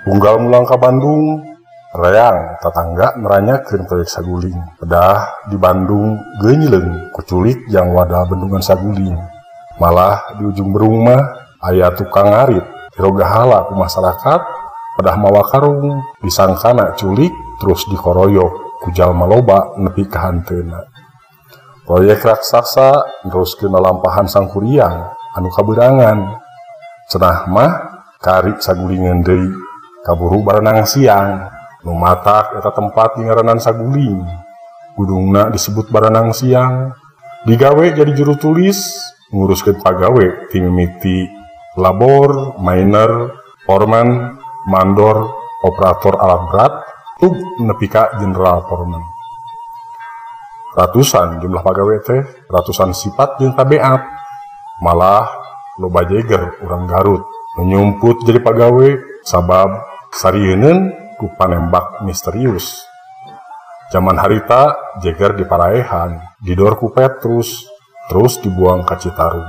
Unggal mulang ka Bandung, reang tatangga neranyakeun proyek Saguling. Pedah di Bandung geunyileung kuculik jang wadah bendungan Saguling. Malah di ujung berung mah aya tukang ngarit dirogahala ku masyarakat, pedah mawa karung disangkana culik terus dikoroyok ku jalma loba nepi ka hanteuna. Proyek raksasa neruskeun lalampahan Sangkuriang anu kabeurangan. Cenah mah kari sagulingan deui kaburu barenang siang. Nu matak eta tempat dingaranan Saguling. Gunungna disebut Baranang Siang. Digawe jadi juru tulis, nguruskeun pagawe ti mimiti labor, miner, foreman, mandor, operator alat berat, tug nepi ka general foreman. Ratusan jumlah pagawe teh, ratusan sifat jeung tabeat. Malah loba jeger urang Garut nu nyumput jadi pagawe sabab sarieuneun ku panembak misterius. Zaman harita jeger diparaehan, didor ku Petrus, terus dibuang ka Citarum.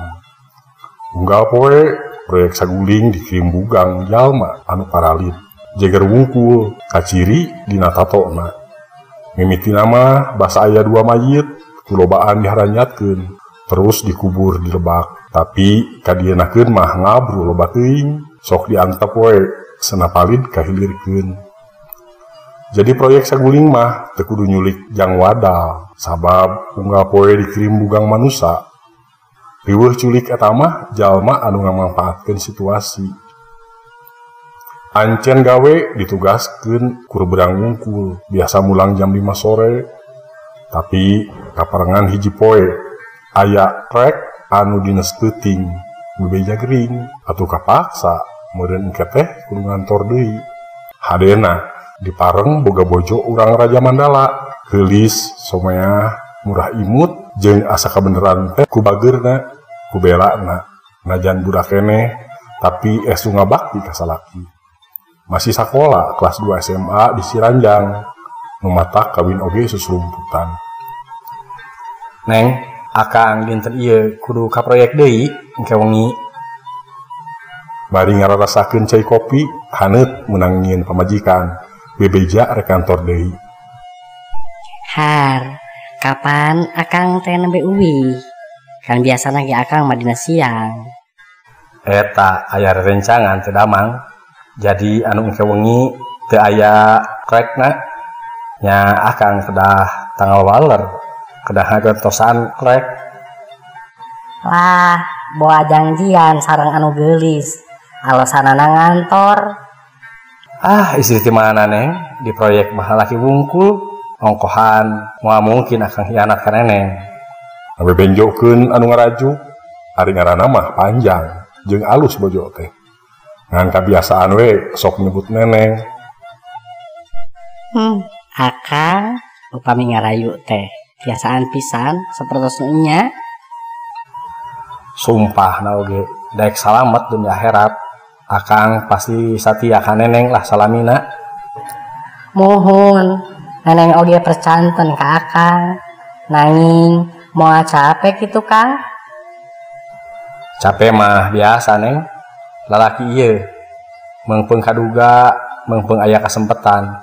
Unggal poe proyek Saguling dikirim bugang jalma anu paralit. Jeger wungkul kaciri dina tatona. Mimitina mah basa aya dua mayit kulobaan diharanyatkeun, terus dikubur di lebak. Tapi kadienakeun mah ngabru loba teuing, sok diantep we senapalid kahilirkeun. Jadi proyek Saguling mah teu kudu nyulik jang wadal, sabab unggal poe dikirim bugang manusa. Riweuh culik eta mah jalma anu ngamangpaatkeun situasi. Ancen gawe ditugaskeun kur berang wungkul, biasa mulang jam 5 sore. Tapi kaparengan hiji poe aya trek anu dines peuting, bebeja gering atuh kapaksa meureun engke teh kudu ngantor deui. Hadena dipareng boga bojo urang Raja Mandala, geulis, someah, murah imut, jeung asa kabeneran teh ku bageurna, ku belana. Najan budak keneh tapi estu ngabakti ka salaki. Masih sakola kelas 2 SMA di Siranjang, nu matak kawin oge susurumputan. Neng, akang dinten ieu kudu ka proyek deui engke wengi. Bari ngararasakeun cai kopi, haneut meunang nyieun pamajikan. Bebeja rek kantor deui. Har, kapan akang teh nembe uwih? Kan biasana ge akang mah dina siang. Eta aya rerencangan teu damang. Jadi anu engke wengi teu aya krekna nya akang kedah tanggal waler, kedah ngagentosan krek. Lah, boa janjian sareng anu geulis. Alasanana ngantor. Ah, istri ti mana neng? Di proyek mah laki wungkul, ongkohan moal mungkin akang hianat ka neneng. Ngabebenjokeun anu ngarajuk, ari ngaranna mah panjang jeung alus bojo teh. Ngan kabiasaan we sok nyebut neneng. Akang upami ngarayu teh biasaan pisan sapertos nu nya. Sumpah na oge daek salamet dunia akhirat. Akang pasti satia ka neneng lah salamina. Muhun, neneng oge percanten ka akang. Nanging moal capek kitu Kang? Capek mah biasa neng. Lalaki ieu meungpeung kaduga, meungpeung aya kasempetan.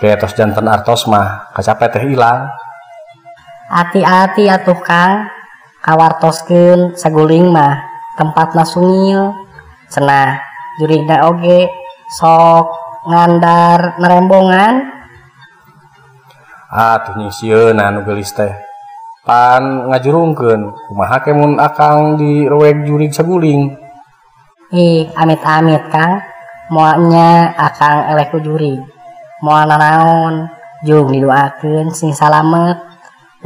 Ketos janten artos mah kacape teh ilang. Ati-ati atuh Kang, kawartoskeun Saguling mah tempatna sungil. Cenah jurigna oge sok ngandar nerembongan. Atuh nyisieuna nu geulis teh. Pan ngajurungkeun kumaha ke mun akang diroweg jurig Saguling. Ih, amit-amit Kang, moalnya akang eleh ku jurig. Moal nanaon, jung didoakeun sing salamet.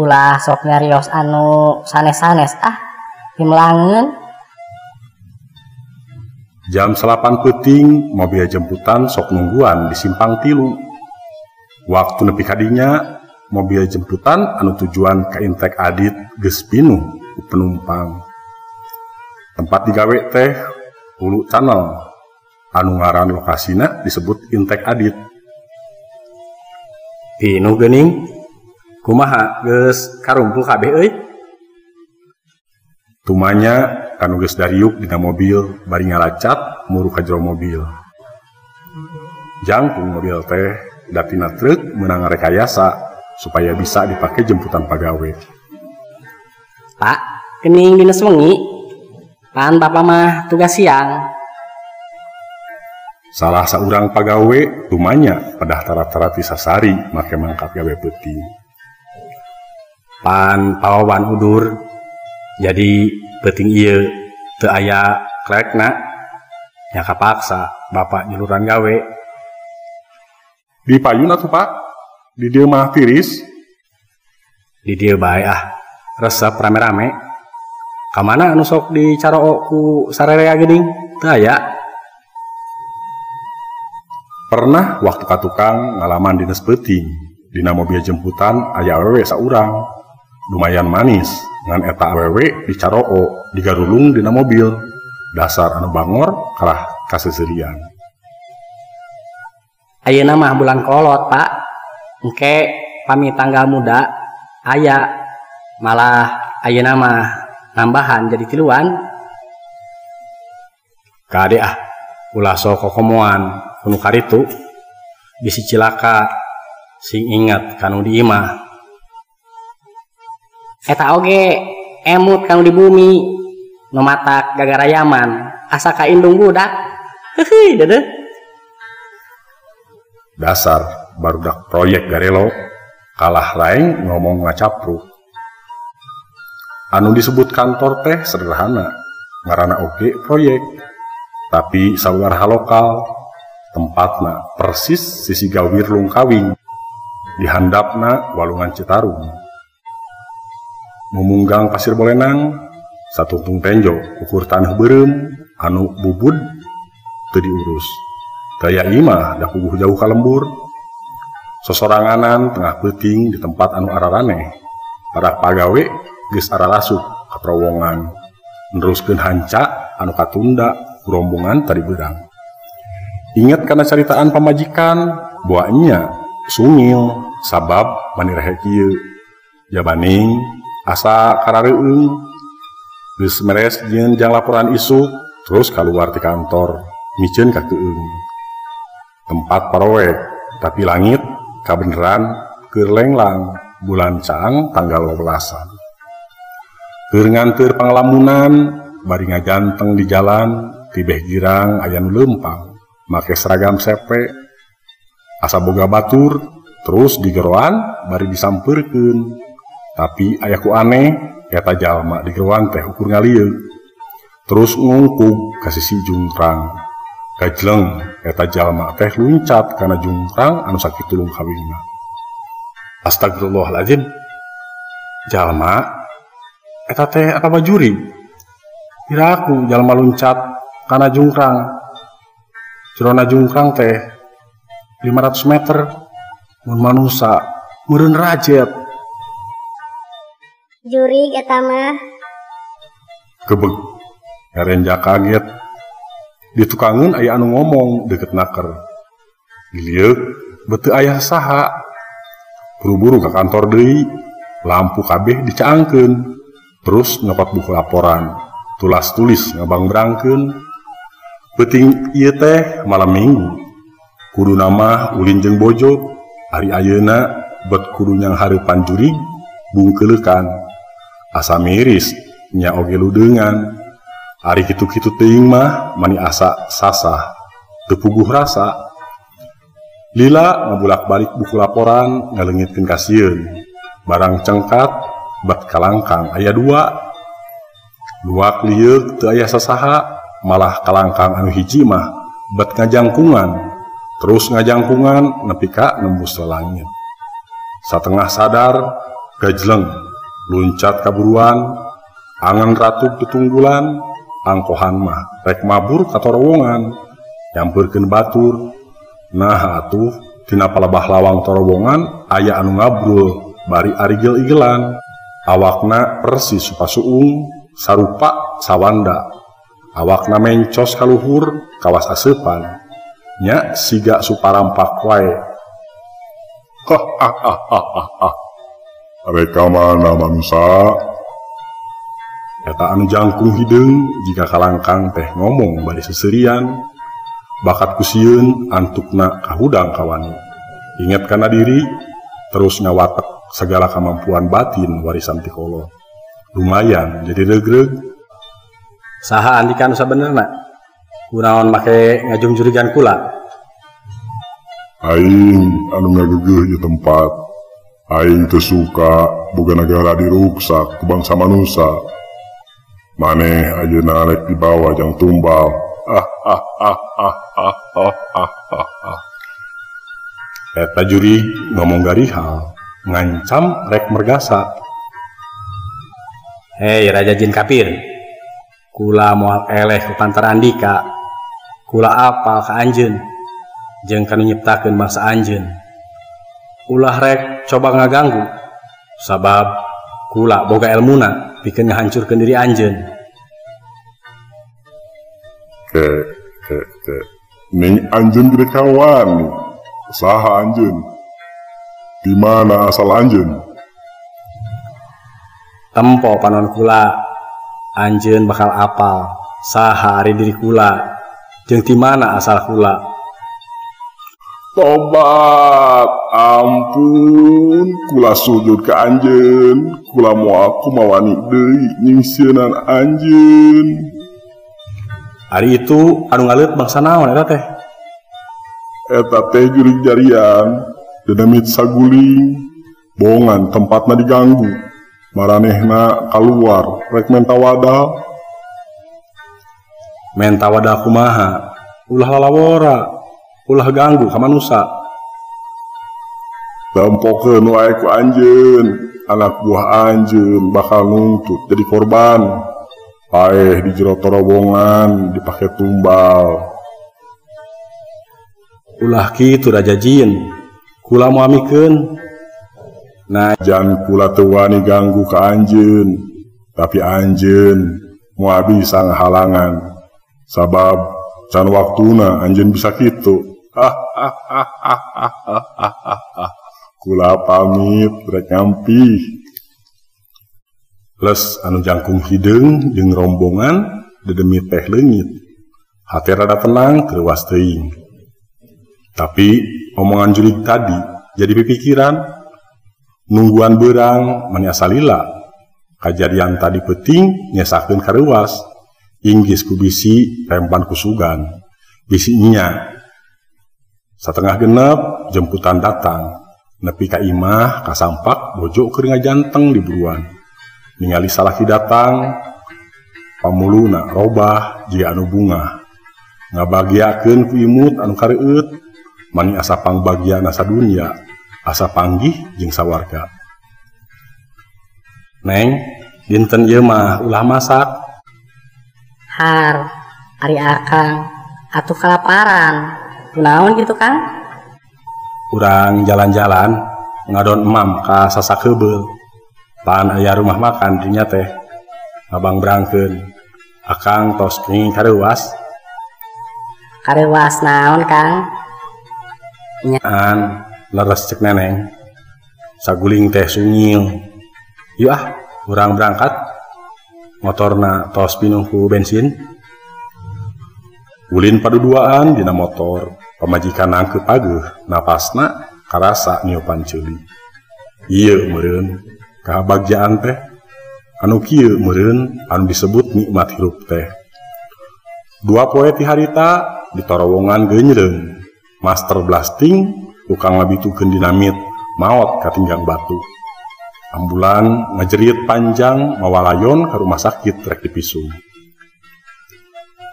Ulah sok nyarios anu sanes-sanes ah, pimelangeun. Jam 8 peuting mobil jemputan sok nungguan di simpang tilu. Waktu nepi kadinya mobil jemputan anu tujuan ka Intek Adit geus pinuh ku penumpang. Tempat digawe teh Hulu Channel anu ngaran lokasina disebut Intek Adit. Pinuh geuning, kumaha geus karumpul kabeh euy? Tumanya kanu geus dariuk dina mobil bari ngalacat muru ka jero mobil. Jangkung mobil teh datina truk meunang rekayasa supaya bisa dipake jemputan pagawe. Pak, kening dinas wengi. Pan bapak mah tugas siang. Salah saurang pagawe tumanya pedah tarat-tarati sasari make mangkat gawe peuting. Pan pawawan udur jadi peuting ieu teu aya klekna nya kapaksa bapak nyuluran gawe. Di payun atuh Pak, di dieu mah tiris. Di dieu bae ah, resep rame-rame. Kamana anu sok dicaroo ku sarerea geuning? Teu aya. Pernah waktu ka tukang ngalaman dinas peuting, dina mobil jemputan aya awewe saurang. Lumayan manis, ngan eta awewe dicaroo, digarulung dina mobil. Dasar anu bangor kalah kaseuserian. Ayeuna mah bulan kolot, Pak. Engke pami tanggal muda aya, malah ayeuna mah nambahan jadi tiluan. Kade ah, ulah sok kokomoan kunu karitu bisi cilaka, sing ingat kanu di imah. Eta oge emut kanu di bumi, nu matak gagarayaman asa kaindung budak. Heuheuy deudeuh. Dasar barudak proyek garelo kalah laeng ngomong ngacapruk. Anu disebut kantor teh sederhana, ngaranna oge proyek, tapi sabaraha lokal, tempatna persis sisi gawir lungkawing, dihandapna walungan Citarum. Mumunggang pasir bolenang, satungtung tenjo ukur tanah beureum anu bubud teu diurus. Daya imah da puguh jauh ka lembur. Sosoranganan tengah peuting di tempat anu araraneh. Para pagawe geus ararasup ka terowongan, neruskeun hanca anu katunda rombongan tadi beurang. Ingat kana caritaan pamajikan, boa nya sungil sabab mani rehe kieu. Jabaning asa karareueung, geus meres jeung jang laporan isuk, terus kaluar ti kantor, miceun ka keueung. Tempat paroek, tapi langit kabeneran keur lenglang bulan caang tanggal 12-an. Keur nganteur panglamunan, bari ngaganteng di jalan, tibeh girang aya nu leumpang, make seragam sepe, asa boga batur, terus digeroan bari disampeurkeun. Tapi aya ku aneh, eta jalma digeroan teh ukur ngalieu. Terus ngungkug ka sisi jungkrang. Gajleng eta jalma teh luncat kana jungkrang anu sakitu lungkawingna. Astagfirullahaladzim. Jalma eta teh apa jurig? Piraku jalma luncat kana jungkrang. Jerona jungkrang teh 500 meter mun manusa meureun rajet. Jurig eta mah. Kebeg ngarenja kaget. Di tukangeun aya anu ngomong deket naker. Dilieuk beuteung aya saha. Buru-buru ka kantor deui, lampu kabeh dicaangkeun. Terus nyokot buku laporan, tulas tulis ngabangbrangkeun. Peuting ieu teh malam minggu. Kudu nama ulin jeung bojo, ari ayeuna bet kudu nyanghareupan jurig bungkeuleukan. Asa miris nya oge ludeungan. Ari kitu-kitu teuing mah mani asa sasah, teu puguh rasa. Lila ngabulak-balik buku laporan ngaleungitkeun kasieun. Barang cengkat bat kalangkang aya dua. Luak lieuk teu aya sasaha, malah kalangkang anu hiji mah bet ngajangkungan. Terus ngajangkungan nepi ka nembus langit. Satengah sadar gajleng luncat kaburuan, angan ratub tetunggulan, angkohan mah rek mabur ka torowongan, nyampeurkeun batur. Nah atuh tina palebah lawang torowongan aya anu ngabrul bari arigel-igelan. Awakna persis supasuung sarupa sawanda. Awakna mencos kaluhur kawas aseupan. Nya siga suparampak wae. Hahaha. Rek ka mana manusa? Eta anu jangkung hideung jika kalangkang teh ngomong bari seserian. Bakat ku sieun antukna kahudang kawani. Inget kana diri terus ngawatek segala kemampuan batin warisan ti kolot. Lumayan jadi regreg. Saha andika nu sabenerna? Kunaon make ngajungjurigan kula? Aing anu ngagegeuh ieu tempat. Aing teu suka boga nagara diruksak ku bangsa manusa. Maneh ayeuna rek dibawa jang tumbal. Ah ah ah ah ah ah ah ah. Eta jurig ngomong garihal, ngancam rek mergasa. Hei Raja Jin Kafir, kula moal eleh ku pantar andika, kula apal ka anjeun, jeung kanu nyiptakeun bangsa anjeun. Ulah rek coba ngaganggu, sabab kula boga elmuna pikeun ngahancurkeun diri anjeun. Ke ke ke, ning anjeun gede kawan, saha anjeun? Di mana asal anjeun? Tempo panon kula, anjeun bakal apal saha ari diri kula, jeung ti mana asal kula. Tobat, ampun, kula sujud ka anjeun, kula moal kumawani deui nyingsieunan anjeun. Ari itu anu ngaleut bangsa naon eta teh? Eta teh jurig jarian, dinamit saguling, bongan tempatna diganggu. Maranehna kaluar rek menta wadal. Menta wadal kumaha? Ulah lalawora, ulah ganggu ka manusa. Tempokeun wae ku anjeun, anak buah anjeun bakal nungtut jadi korban. Paeh di jero terowongan dipake tumbal. Ulah kitu Raja Jin, kula moal mikeun. Nah, jan kula teu wani ganggu ka anjeun, tapi anjeun moal bisa ngahalangan. Sabab can waktuna anjeun bisa kitu. Kula pamit rek ngampih. Les anu jangkung hideung jeung rombongan dedemit teh leungit. Hate rada tenang kreuwas teuing. Tapi omongan jurig tadi jadi pipikiran. Nungguan beurang mani asa lila. Kajadian tadi peuting nyesakeun kareuwas. Inggis ku bisi rempan ku sugan. Bisi nya. Satengah genep jemputan datang. Nepi ka imah kasampak bojo keur ngajanteng di buruan. Ningali salaki datang, pamuluna robah jiga anu bungah. Ngabagiakeun ku imut anu kareueut, mani asa pangbagiana sadunya, asa panggih jeung sawarga. Neng, dinten ieu mah ulah masak. Har, ari akang atuh kalaparan. Kunaon kitu, Kang? Urang jalan-jalan ngadon emam ka sasakebeul. Pan aya rumah makan dinya teh. Ngabang berangkeun. Akang tos kenging kareuwas. Kareuwas naon, Kang? An leres cek neneng. Saguling teh sungil. Yuk ah, urang berangkat. Motorna tos pinuh ku bensin. Ulin paduduaan dina motor. Pamajikan nangkeup pageuh, napasna karasa niupan ceuli. Ieu meureun kabagjaan teh, anu kieu meureun anu disebut nikmat hirup teh. Dua poe ti harita di torowongan geunyreung. Master blasting tukang ngabitukeun dinamit maot katinggang batu. Ambulan ngajerit panjang mawalayon ka rumah sakit rek dipisung.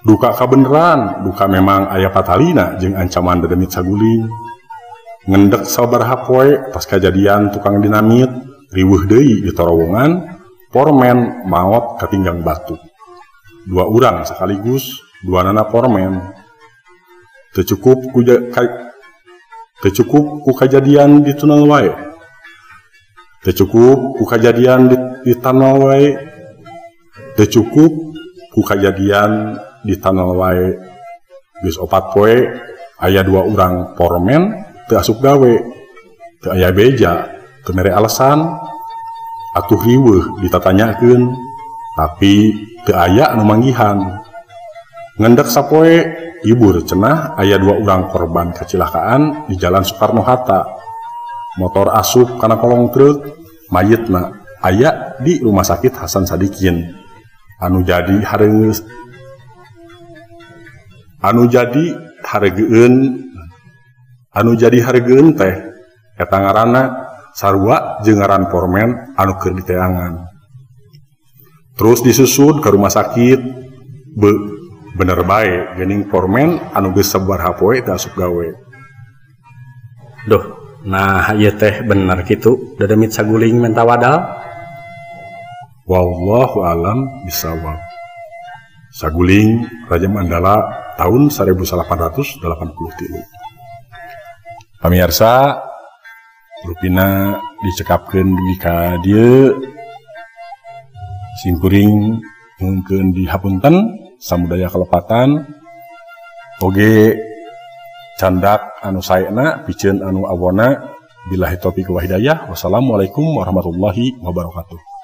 Duka kabeneran, duka memang aya patalina jeung ancaman dedemit saguling. Ngendek sabaraha poe pas kajadian tukang dinamit riweuh deui di torowongan, pormen maot katinggang batu. Dua urang sekaligus, dua nana pormen. Teu cukup ku kajadian di tunnel wae. Teu cukup ku kajadian di tunnel wae. Teu cukup ku kajadian di tunnel wae. Geus opat poe aya dua urang pormen teu asup gawe, teu aya beja, teu mere alasan. Atuh riweuh ditatanyakeun, tapi teu aya anu manggihan. Ngendek sapoe ibur cenah aya 2 urang korban kecelakaan di Jalan Soekarno Hatta. Motor asup kana kolong truk, mayitna aya di Rumah Sakit Hasan Sadikin. Anu jadi hareus anu jadi haregeun anu jadi haregeun teh eta ngaranna sarua jeung ngaran pormen anu keur diteangan. Terus disusud ke rumah sakit, bener bae geuning pormen anu geus sabaraha poe teu asup gawe. Duh, nah ieu teh bener kitu dedemit saguling menta wadal. Wallahu alam bisawab. Saguling Raja Mandala tahun 1883. Pamirsa, rupina dicekapkeun dugi ka dieu. Simkuring nyuhunkeun dihapunten samudaya kalepatan oge candak anu saena piceun anu awona. Billahi taufiq wa hidayah. Wassalamualaikum warahmatullahi wabarakatuh.